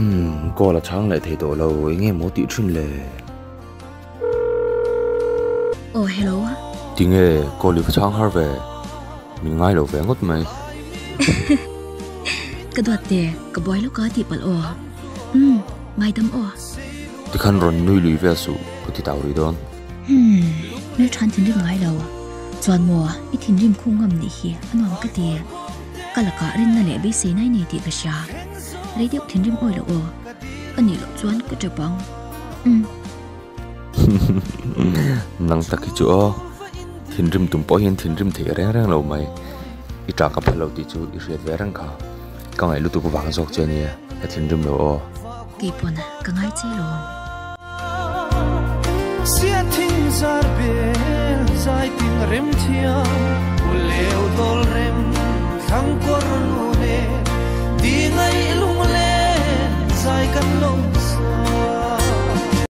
Hmm, call a chhang leh thei tawh lo, enge maw tih thin le? Aw hello. Tinge call i va chhang har ve, min ngai lo ve ngawt mai. Ka duat te, ka buai lawk a tih palh aw. Umm, ngaidam aw. Tikhan rawn nui lui vel suh, ka ti tau rih dawn. Umm, hmelthan thinrim ngai lo. Chuan maw, i thinrim khung ngam nih hi a nuam ka ti. Ka lakah rinna leh beisei nai nei tih ka hria. Rei deuh thinrim awi loh aw. A nih loh chuan ka tap ang. Umm. Nang tak hi chu aw. Thinrim tum pawh hian thinrim theih reng reng lo mai. I ṭah ka phal lo tih chu i hriat ve reng kha. Ka ngaih lutuk vang zawk che ania, ka thinrim lo aw. Kei pawn ka ngai che lo.